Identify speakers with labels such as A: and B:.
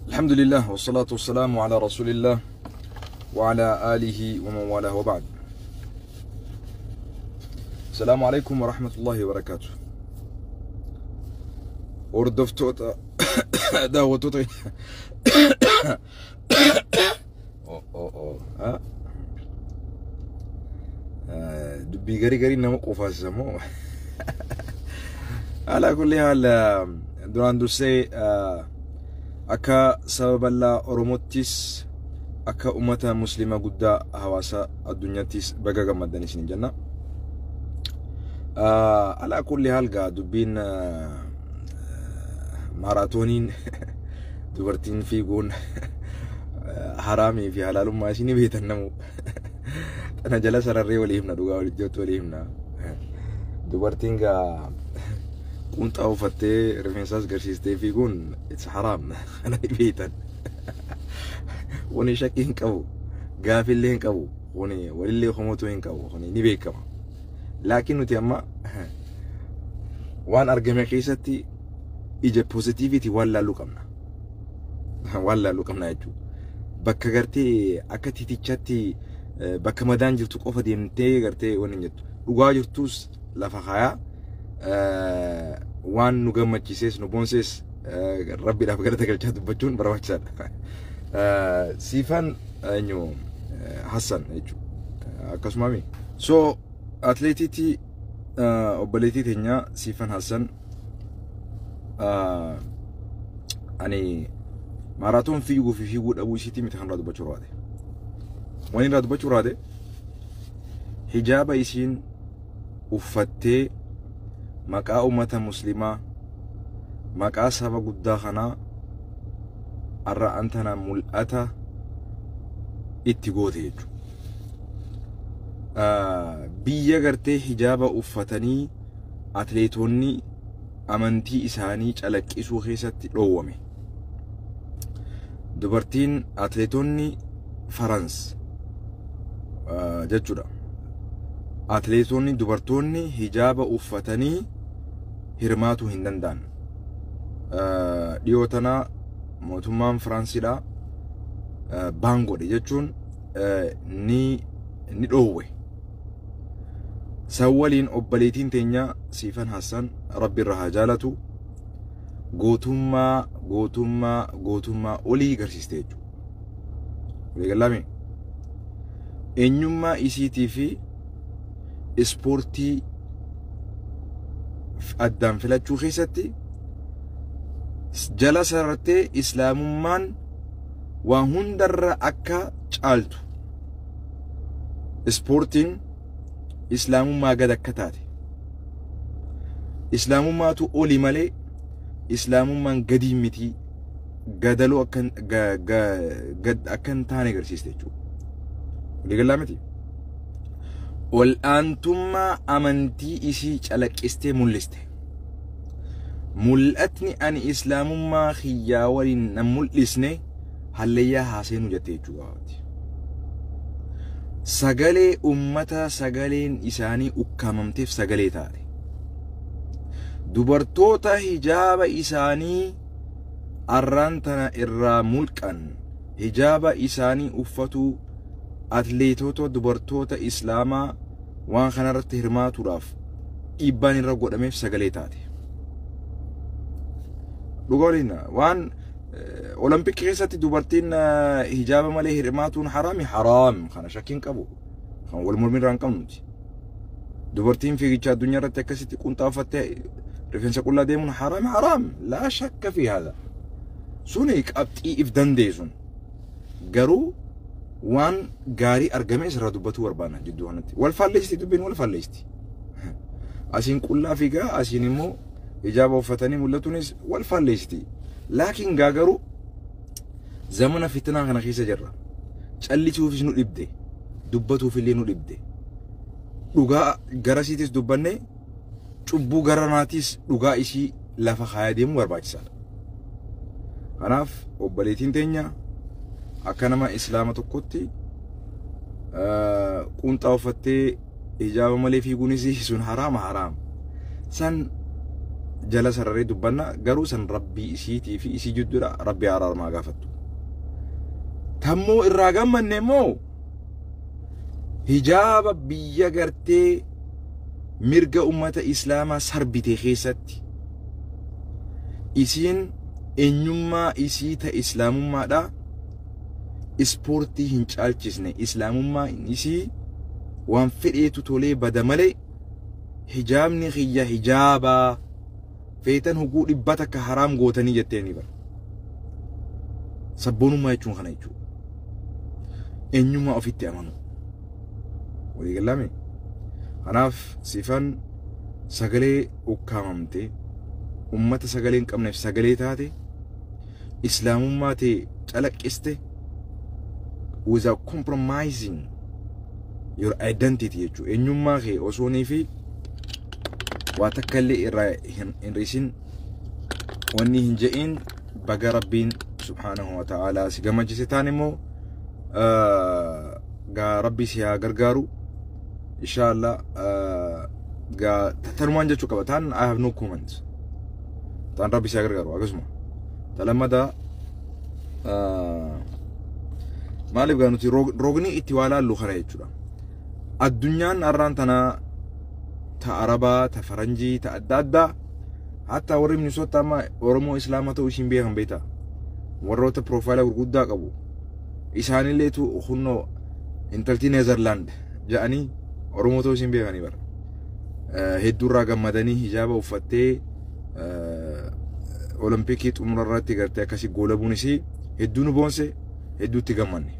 A: الحمد لله والصلاة والسلام على رسول الله وعلى آله ومن والاه وبعد. السلام عليكم ورحمة الله وبركاته. Hordoftoota daawwattoota dubbii garii garii nama qofaasisa moo alaa kulli haal duraan dursee akka saba bal'aa Oromottis akka ummata Muslima guddaa hawaasa addunyaattis baga gammaddan isin jenna. Alaa kulli haal gaa dubbiin maaraatooniin dubartiin fiiguun haraamii fi halaalummaa isin beektan namu. Tana jala sararree walii himna, dhugaa walii jettu walii himna. Dubartiin gaa qunxaa uffattee rifeensaas garsiistee fiiguun it's haraam, kana ni beektan. Kuni shakkii hin qabu, gaafillee hin qabu, kuni walillee homotuu hin qabu, kuni ni beekama. Laakiin nuti amma waan argame keessatti ija poozitiiviitii waan laalluu qabna. Waan laalluu qabna jechuudha. Bakka gartee akka tiitichaatti bakka madaan jirtu qofa deemtee gartee waan hin jettu. Dhugaa jirtus lafa kaayaa, waan nu gammachiises nu boonses rabbiidhaaf galata galchaa dubbachuun barbaachisaadha. Siifan eenyu Hassan jechuudha. Akkasuma mi. So atleetiitii obboleettii teenya Siifan Hassan ani maaraatoon fiiguu fi fiiguu dhabuu isiitii miti kan irraa dubbachuu barbaade. Waan irraa dubbachuu barbaade hijaaba isiin uffattee maqaa uummata muslimaa maqaa saba guddaa kanaa har'a antana mul'ata itti goote jechuudha. Biyya gartee hijaaba uffatanii atleetonni amantii isaanii calaqqisuu keessatti dhoowwame. Dubartiin atleetonni Farans jechuudha. Atleetonni dubartoonni hijaaba uffatanii hirmaatuu hin danda'an. Dhiyoo tana mootummaan Firaansiidha baan godhe jechuun ni dhoowwe. San waliin obboleettiin teenya Siifan Hassan Rabbi irraa haa jaalatu gootummaa gootummaa gootummaa olii garsiiste jechuudha. Waliigalaami eenyummaa isiitii fi ispoortii addaan filachuu keessatti jala sarartee islaamummaan waan hundarra akka caaltu, ispoortiin islaamummaa gad akka taate, islaamummaatu oli malee islaamummaan gadii miti, gadaloo akka hin taane agarsiiste jechuudha. Waliigalaa miti. Ol'aantummaa amantii isii calaqqistee mul'iste. Mul'atni ani islaamummaa kiyyaa waliin nan mul'isne hallayyaa haaseenuu jette jechuudha. Sagalee ummata sagaleen isaanii ukkaamamteef sagalee taate. Dubartoota hijaaba isaanii arraan tana irraa mulqan hijaaba isaanii uffatuu atleetota dubartoota islaamaa waan kanarratti hirmaatuudhaaf dhiibbaan irra godhameef sagalee taate. Dhugaa waliin waan Olompikii keessatti dubartiin hijaaba malee hirmaatuun haraami haraam, kana shakkiin qabu, kan wal mormii irraa hin qabnuti. Dubartiin fiigicha addunyaa irratti akkasitti qunxaa uffattee rifeensa qullaa deemuun haraami haraam, laa shakka fi haadha. Suni qabxii if dandeessun garuu waan gaarii argame irraa dubbatuu barbaanna jidduu kanatti. Wal faalleessiti dubbiin, wal faalleessiti. Asiin qullaa fiigaa asiin immoo hijaaba uffatanii mul'atuunis wal faalleessiti. Laakiin gaa garuu zamana fitinaa kana keessa jirra. Callisuufis nu dhibde, dubbatuufillee nu dhibde. Dhugaa garasiitis dubbannee cubbuu garanaatiis dhugaa isii lafa kaayaa deemuu barbaachisaadha. Kanaaf obboleettiin teenya akka nama islaama tokkotti qunxaa uffattee hijaaba malee fiiguunis sun haraama haraam. San Jala sararee dubbanna garuu san Rabbii isiitii fi isii jidduudha, Rabbii araarmaa gaafattu. Tammoo irraa gammanne immoo hijaaba biyya gartee mirga ummata Islaamaa sarbite keessatti isiin eenyummaa isii ta Islaamummaadha ispoortii hin caalchisne. Islaamummaa isii waan fedheetu tolee bada malee, hijaabni kiyya hijaabaa feetan huguu 100 haraam gootanii jetteeni bara. Sabboonummaa jechuun kana jechuudha. Eenyummaa ofitti amanu. Walii galame. Kanaaf Sifan sagalee ukkaamamte, ummata sagalee hin qabneef sagalee taate, Islaamummaa ta'e calaqqiste without compromising your identity jechuudha. Eenyummaa kee osoonii fi waa takka illee irraa hin hir'isin, wanni hin je'in, baga Rabbiin subhaanahu wa ta'ala si gammachiise. Taan immoo gaa Rabbi si haa gargaaru, inshallah. Gaa tanumaan jechuu qaba. Taan I have no comment. Taan Rabbi si haa gargaaru. Akkasuma talammadaa maaliif gaa nuti rogni itti waa laallu kana jechuudha. Addunyaan har'aan tanaa, ta Arabaa, ta Faranjii, ta adda addaa, hatta warri Minisoota amma Oromoo Islaama ta'uu ishiin beekan beektaa, warroota profile gurguddaa qabu isaanilleetu hunnoo intaltii Neezerlaand jedhanii Oromoo ta'uu ishiin beekanii bara hedduurraa gammadanii hijaaba uffattee Olompikii xumura irratti gartee akkasii goolabuun isii hedduu nu boonse, hedduutti gammanne.